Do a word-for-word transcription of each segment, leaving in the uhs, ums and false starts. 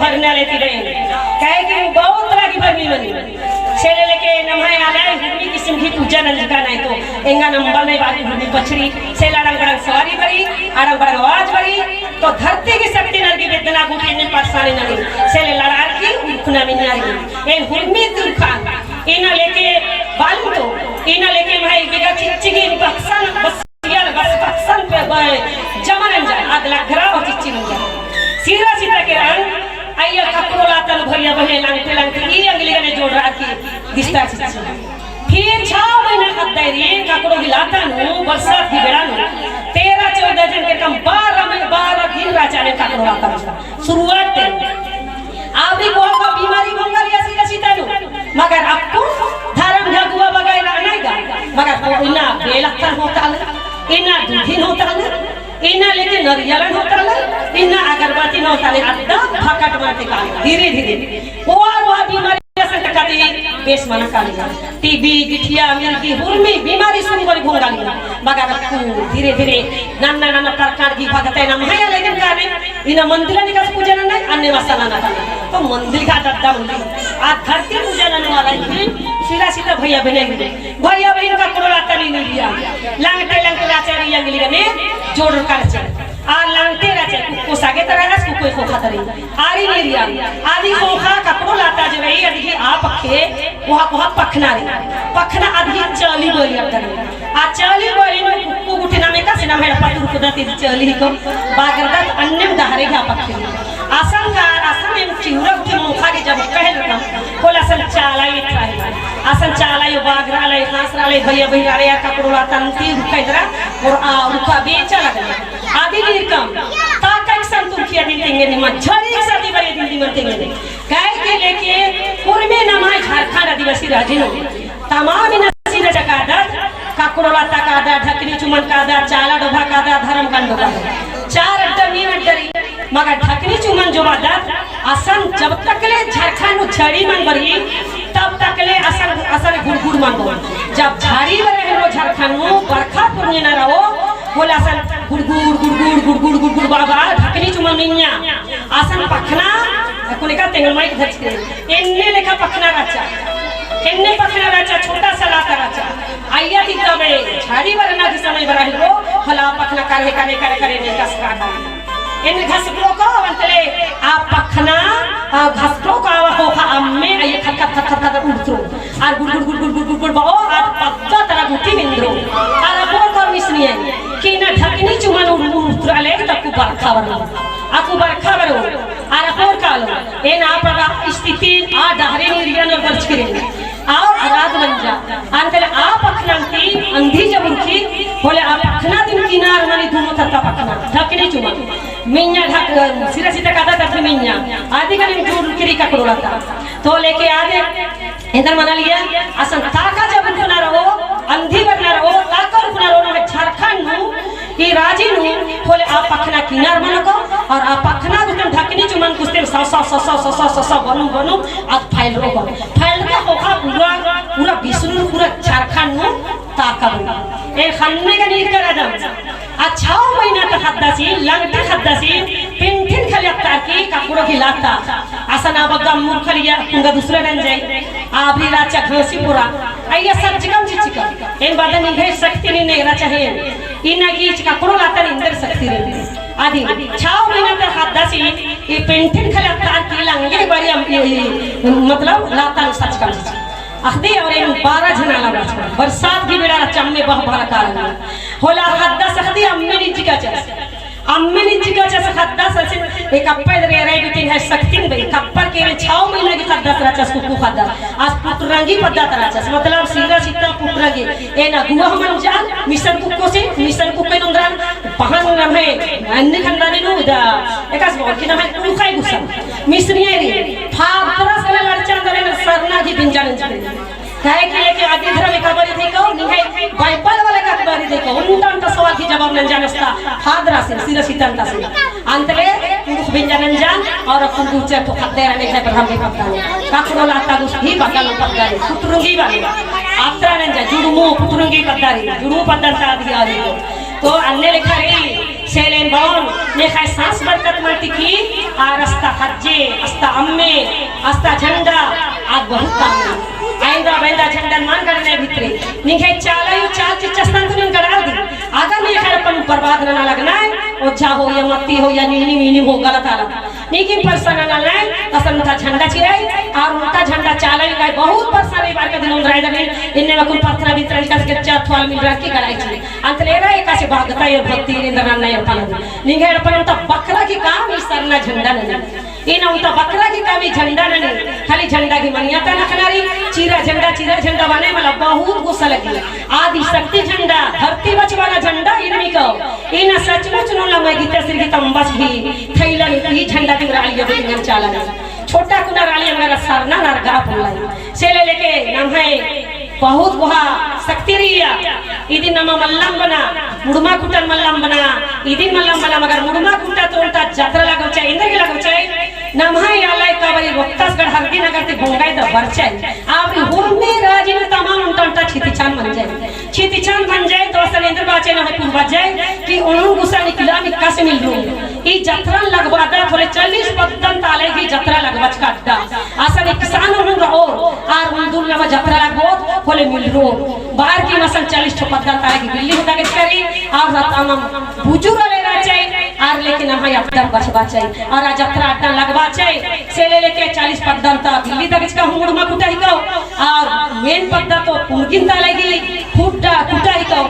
बरना लेती रहे। काहे कि बहुत तरह की बरनी मनी। से ले लेके नम्है आलय हुरमी किसिम की पूजा नंजका नाय तो एंगा नंबर नाय बारी हुरमी पछरी। से लड़ंग बड़ंग सवारी बरी, अड़ंग बड़ंग आवाज बरी, तो धरती की शक्ति नरगी बेदना गुटी ने परसाने ननी। से ले लड़ार की उखना मिन्यारी। एन हुरमी तुरखान, इना लेके बालम तो, इना लेके भाई बिगा चिच्ची की बक्सन बस यार बस बक्सन पे बे जमा नंजा, आद लग्गरा और चिच्ची नंजा। सीरा सीता के रंग, अइया ककड़ो लाता नू भैया बहिन लंगटे लंगटे, ई अंगली गने जोड़ रहा की दिस्ता चिच्ची। फिर छह महीना ख़द्द रई, ककड़ो गही लाता नू, बरसात गही बेड़ा नू, तेरह चौदह जन के कम बारह में, बारह दिन रहचा ने ककड़ो लाता नू। शुरुआत ते आबरी कोहा कोहा बीमारी भोंगलिया सीरा सीता नू, मगर अक्कु धरम झगुआ बगैर अनाइगा, मगर को इन्ना बेलक्कन होताल, इन्ना दूधिन होताल, इन्ना लेके नरियलन होताल, इन्ना अगरबत्तीन होताल, अद्दा भकट मन्ते काल, धीरे धीरे। कोहा कोहा बीमारी संग कती बेस मना कालिया। टीबी, गिठिया, मिर्गी, हुरमी बीमारी सुरु बरी भोंगालिया। मगर अक्कु धीरे धीरे नन्ना नन्ना प्रकार की भगते नम्है आलय दिम काने, इन्ना मंदिर निकास पूजा नन्ना, अन्ने मसाला ना काने। तो मंदिर का दद्दा मंदिर। आ धरती पूजा नन्ना वाला ही सीरा सीता भैया बहिन ही। भैया बहिन ककड़ो लाता नी नीरिया। लंगटे लंगटे राचा रई अंगली गने जोड़ करचे। आ लंगटे राचा कुक्को सागे तरह रस कुक्को खोखा तरह। आरी नीरिया। आदी खोखा ककड़ो लाता जो रई, अदी की आ पक्खे, कोहा कोहा पखना रई। पखना अदी चली बोली अब तक। आ चली बोली में कुक्कु गुट्ठी नामे का सिना मेरा पतुर कुदा ती चली ही को बागरदत अन्नेम डहरे घा पक्खे। असन का, असन एम चिउरा गुट्ठी मोखा के जब कहल रकम, कोला असन चाला ये था। असन चाला यो बागरा ले, हांसरा ले, भैया बहिन रे, या ककड़ो लाता ती रुका इधरा, और आ रुका बेचा लगा। आदी नीरकम, ताका एकसन तुर्खी अदिन तेंगे निमन, झड़ी एकसन ती बरी अदिन निमन तेंगे। काहे के लेके, उर्मे नम्है झारखंड आदिवासी राजी नू। तमाम इन्ना सीरा सीता कादत, ककड़ो लाता कादत, ढकनी चुमन कादत, चाला डोभा कादत, धरम कादत। चार अड्डा नीन अड्डा रई, मगर ढकनी चुमन जो बादत, असन जब तकले झारखंड नू झड़ी मल बरी, तब तकले असन, असन गुड़गुड़ मल बरी। जब झड़ी बरे हेलो झारखंड नू, बरखा पुरनिया ना रओ, बोले असन गुड़गुड़, गुड़गुड़, गुड़गुड़, गुड़गुड़ बाबा, ढकनी चुमन मिन्या। असन पखना, अक्कुन एका तेंगल माइक धरचके। एन्ने लेखा पखना रहचा। एन्ने पखना रहचा, छोटा सा लाता रहचा। अइय्या ती तबे, झड़ी बरना की समय बरा हेलो, होला पखना करे, करे, करे, करे, ने घसका। एन्ने घसको को, अंतले, आ पखना, आ घसको को आवा हो खा अम्मे, अइय्या खत, खत, खत, खत, खत उड़तो। आर गुड़, गुड़, गुड़, बाओ, आर पद्दा तरा गुट्ठी मिंद्रो। आर अपोर कर मिसनी है, कि ना ढकनी चुमन उड़, उड़तरा ले, तक्कु बरखा बरना। अक्कु बरखा बरो, आर अपोर कालो, एन आ प्रकार स्थिति, आ डहरे नीरियन और बरचकिरे। आ रात मंजा, अंतले आ पखना ती अंधी जब उरखी, होले आ पखना दिम किनार मनी धुमो तत्ता पखना, ढकनी चुमन। मिन्या ढक, सीरा सीता कादत तब मिन्या, आदी गने जुड़ किरी ककड़ो लाता। तो लेके आदे, एन्देर मनालिया, असन ताका जब उरखना रओ, अंधी बरना रओ, ताका उरखना रओ, नम्है झारखंड नू, ई राजी नू, होले आ पखना किनार मनो को, और आ पखना गुस्तेम ढकनी चुमन गुस्तेम सा, सा, बनु, बनु, आद फैल रओ को। फैल के होखा पूरा, पूरा विष्णु, पूरा झारखंड नू ताका बनु। ए खन्ने का नीर कर आदम। आ छव महीना ता ख़द्दासी, लंगटे ख़द्दासी, पिंठिन खलिया तारकी ककड़ो गही लाता। असन आ बग्गा मूर्ख लिया, कुंगा दूसरा नंजई। आबरी राचा घासी पूरा। अइय्या सच्चिकम चिच्चिकम। एन बअदन निंग्है शक्ति नीन एरा चाहे। इन्ना की इच ककड़ो लाता निंदर शक्ति रे। आदि, छव महीना ता ख़द्दासी, ई पिंठिन खलिया तारकी लंगे बारी अम, ई, ई, मतलब लाता सच्चिकम चिच्चिकम। अख़दी और एन बारह झन आलर रहचा। बरसात गही बेड़ा रहचा, अम्मे बह भरा काला। होला ख़द्दास अख़दी अम्मे निज्जी काचस। अम्मे निज्जी काचस ख़द्दास असिन, ए कप्पा इधर एरा बिटिन है शक्तिन बई। कप्पर के छव महीना गही ख़द्दास रहचस कुक्कु ख़द्दास। आस पुटरंगी पद्दा ता रहचस। मतलब सीरा सीता पुटरंगी। एन अगुवा मंजान, मिशन कुक्कोसिन, मिशन कुक्कोन उन्दरान, पहन नम्है, अन्ने खंदानी नू इदा, एकासे बोल कि नम्है कुलखाई गुसन। मिसनिया री, फादरस ने लड़चा अंदर सरना गही बिंजा नंजकन। काहे कि लेके आदि धर्म एका बारी देखो, निंग्है बाइबल वाला एका बारी देखो, उन्टा उन्टा सवाल की जवाब नंजा नस्ता, फादरस, सीरा सीता नस्ता। अंतले, कुँड़ुख़ बिंजा नंजान, और कुँड़ुख़ चेतो ख़द्दे रहने है पर हम भी पता नहीं। ककड़ो लाता गुस ही बग्गा नू पता नहीं, पुटरंगी बानी। अत्रा नंजा, जुड़मू, पुटरंगी पद्दा री, जुड़मू पद्दा ता आदि आदि। तो अन्ने लेखा री, सेलेन बओन, नेखय सांस बरकत मल तिखी, आर अस्ता खज्जे, अस्ता अम्मे, अस्ता झंडा, आद बहुत काम। आइंदा बइंदा झंडन मल गड़नय भितरे। निंग्है चाला अयो चाल चिच्चस तंतुनिन गड़ालदी। अगर नेखय अपन बर्बाद नना लगनय, ओझा हो या मत्ती हो या नीनी मीनी हो गलत आलर। नीकिम परसा नना लगनय, असन ओन्टा झंडा चिरई, आर ओन्टा झंडा चाला अयो गही बहुत परसा रई बार का दिन ओन्द्रई दरी, इन्ने मकुन पत्थरा बितरा इजका से चार थ्वाल मिलरर की गड़ाई चिरई। अंतलेरा एकासे भागता अयो भक्ति एन्देर नन्ना एड़पा ननी। निंग्है एड़पन ओन्टा बखरा की काम ई सरना झंडा ननी। इन्ना ओन्टा बखरा की काम ई झंडा ननी। खाली झंडा की मनिया ता नखना रई, चिरा झंडा, चिरा झंडा बने मला बहुत गुस्सा लगी। आदि शक्ति झंडा, धरती बछाबअना झंडा इन्ना मिकओ। इन्ना सचमुच नू लम्बा गीता सिर गीता अम्बस ही थैलन ई झंडा तिंगरा आलिया बेंगन चाला नू। छोटा कुना राली अंगरा सरना नरगा पुल्लाई। सेले लेके नम्है बहुत कोहा शक्ति रई या। इदिन नमा मल्लम बना, मुड़मा कुटन मल्लम बना, इदिन मल्लम बना, मगर मुड़मा कुटा तो ओन्टा जतरा लगो चाही, एन्देर गे लगो चाही। नम्है आलय का बारी रोहतासगढ़ हरदी नगर ती बोंगाई ता बरचई। आबरी हुरमी राजी नू तमाम ओन्टा ओन्टा छितिछान मंजई। छितिछान मंजई तो असन एन्देर बाचई नम्है पूर्वजय कि ओनुन गुसन इकला मिक्का से मिलरो। ई जतरन लगबादा होले चालीस पद्दन ता आलय गही जतरा लगबाचका अड्डा। असन एकसन हूँ रओर, आर उन्दुल नमा जतरा लगबओत होले मिलरो। बार की मसन चालीस ठो पद्दन ता आलय गही बिल्ली हूँ दगेचका रई, आर रता मम बुजुर्ग आलय रहचई, आर लेकिन अम्है अड्डन बछाबाचई, आर आ जतरा अड्डन लगबाचई। सेले लेके चालीस पद्दन ता बिल्ली दगेचका हूँ मुड़मा कुटा हिकओ, आर मेन पद्दा तो पुनगिन ता आलय गही खुट्टा, कुटा हिकओ।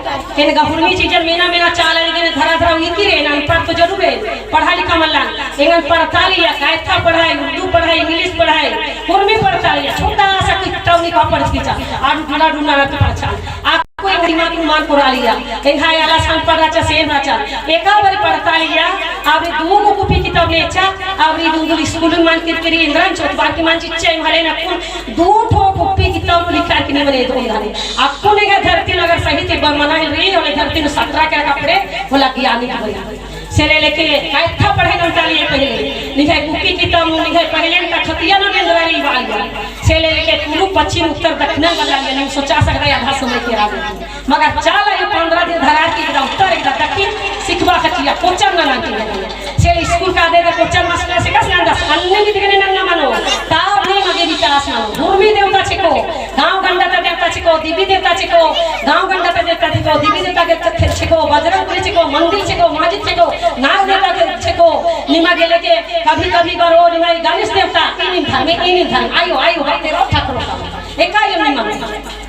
एन गा हुरमी चीजन मेना, मेना चाला निगन धरा, धरा उइकी रे, एन अनपढ़ तो जरूर है, पढ़ा लिखा मल्ला। एंगन पढ़ता लिया, कायथा पढ़ाई, उर्दू पढ़ाई, इंग्लिश पढ़ाई, हुरमी पढ़ता लिया। छोटा सा किताब निका पढ़ की चा, आडू डुला डुला ना तो पढ़ चा। आ कोई दिमाग मान कोरा लिया। एंग्है आला सान पढ़ रहचा, सेन रहचा। एका बारी पढ़ता लिया, आबरी दू गो कुपी किताब लेचा, आबरी दू दू स्कूल मान किरकिरी, एन्देरन चोट बार की मान चिच्चा, एम्है आलय नकुन दू ठो कुप्पी कित्ता उनु लिखा कि निमन एदो उन्दाने। अक्कुन एंग्है धरती नू अगर सही ती बरमना हिल रई, होले धरती नू सतरा केरा कपड़े, होला ज्ञानी की बनी। सेले लेके कायथा पढ़े नन्ता लिए पहिले। निंग्है कुप्पी कित्ता उनु, निंग्है पहिले का खतिया नू निंद्रा रई बाल गया। सेले लेके पूरब, पश्चिम, उत्तर, दक्षिण बदला लिया, नीम सोचा सकता है आधा समय के रात। मगर चाला अयो पन्द्रह दिन धरार की एकदा उत्तर एकदा दक्खिन सिखबा खचिया कोचर नना की लगी। से स्कूल का दे कोचर मास्टर से कस नंदस अन्ने भी दिगने नन्ना मनो। ताब नीम आगे विकास मनो। हुरमी देवता छेको, गाँव गंडा ता देवता छेको, देवी देवता छेको, गाँव गंडा ता देवता छेको, देवी देवता के छे-, छेको, बजरंग बली छेको, मंदिर छेको, मस्जिद छेको, नाग देवता के छेको, निमा गेले के कभी कभी बरो निमा गणेश देवता, इनिम धर्मे, इनिम धर्म, आयो, आयो, बाते रो ठाकुर का। एका यो निमा।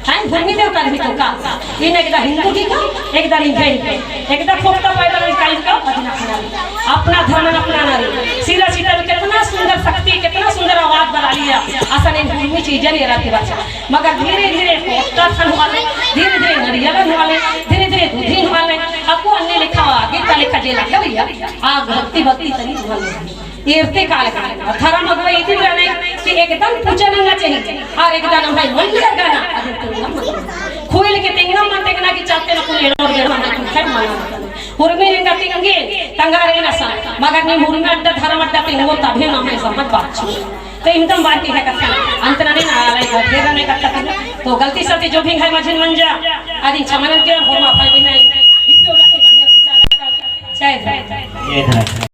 हैं, हुरमी देवता रही तो का? इन एकदा हिंदू की का? एकदा निंग्है। एकदा खोकता पैदा नहीं काई का? अदिन अपना। अपना धर्म अपनाना रही। सिरा सीता में कितना सुंदर शक्ति, कितना सुंदर आवाज बना लिया। असन इन हुरमी चीजन एरा की बात। मगर धीरे धीरे खोकता थन हुआ ले, धीरे धीरे नरियल हुआ ले, धीरे धीरे दूधी हुआ ले। अक्कु अन्ने लिखा हुआ, गीता लिखा जे लगा लिया। आ भक्ति भक्ति तनी हुआ ले। एरते काले, धरम अगुवा इदिन रअनर कि एकदन पूजा नन्ना चाहिए, और एकदन भाई मन लगा ना, अदिन तेंगा मन। खोइल के तेंगा मन तेंगना की चाहते ना कुल एड़ोर गेड़ोर ना कुल खैर मना। हुरमी एंगा तेंगे, तंगा रे ना सा, मगर नीम हुरमी अड्डा धरम अड्डा तेंगो तभे ना है समझ बात छु। तो इमदम बात की है कत्था, अंत ना नहीं ना आला है, फिर ना कत्था की। तो गलती सलती जो भी है मझिन मंजा, अदिन छमनन के और होमा भाई भी नहीं। इस पे उलट के बढ़िया से चाला। जय धरम। जय धरम।